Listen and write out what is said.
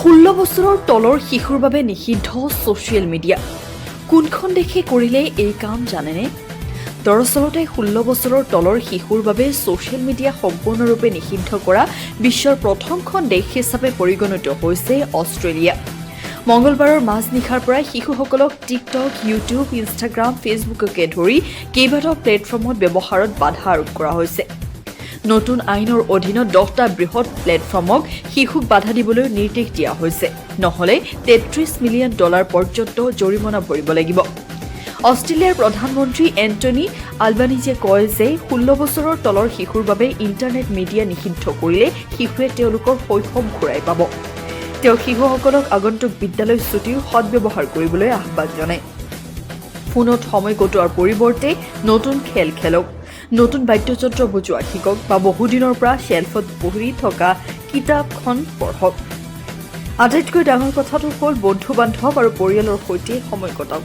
16 বছৰৰ তলৰ শিশুৰ বাবে নিষিদ্ধ ছ'চিয়েল মিডিয়া। কোনখন দেশে কৰিলে এই কাম জানেনে? দৰাচলতে 16 বছৰৰ তলৰ শিশুৰ বাবে ছ'চিয়েল মিডিয়া সম্পূৰ্ণৰূপে নিষিদ্ধ কৰা বিশ্বৰ প্ৰথমখন দেশ হিচাপে পৰিগণিত হৈছে অষ্ট্ৰেলিয়া। মঙলবাৰৰ মাজনিশাৰ পৰাই শিশুসকলক টিকটক, ইউটিউব, ইনষ্টাগ্ৰাম, ফেচবুককে ধৰি কেইবাটাও প্লেটফৰ্মত ব্যৱহাৰত বাধা আৰোপ কৰা হৈছে। নতুন আইনৰ অধীনত 10টা বৃহৎ প্লেটফৰ্মক শিশুক বাধা দিবলৈ নিৰ্দেশ দিয়া হৈছে, নহ'লে 33 মিলিয়ন ডলাৰ পৰ্যন্ত জৰিমনা ভৰিব লাগিব। অষ্ট্ৰেলিয়াৰ প্ৰধানমন্ত্ৰী এণ্টনী আলবানিজে কয় যে 16 বছৰৰ তলৰ শিশুৰ বাবে ইণ্টাৰনেট মিডিয়া নিষিদ্ধ কৰিলে শিশুৱে তেওঁলোকৰ শৈশৱ ঘূৰাই পাব। তেওঁ শিশুসকলক আগন্তুক বিদ্যালয় ছুটীৰ সদ্ব্যৱহাৰ কৰিবলৈ আহ্বান জনায়। ফোনত সময় কটোৱাৰ পৰিৱৰ্তে নতুন খেল খেলক, নতুন বাদ্যযন্ত্ৰ বজোৱা শিকক বা বহুদিনৰ পৰা শ্বেলফত পঢ়ি থকা কিতাপখন পঢ়ক। আটাইতকৈ ডাঙৰ কথাটো হ'ল বন্ধু বান্ধৱ আৰু পৰিয়ালৰ সৈতে সময় কটাওক।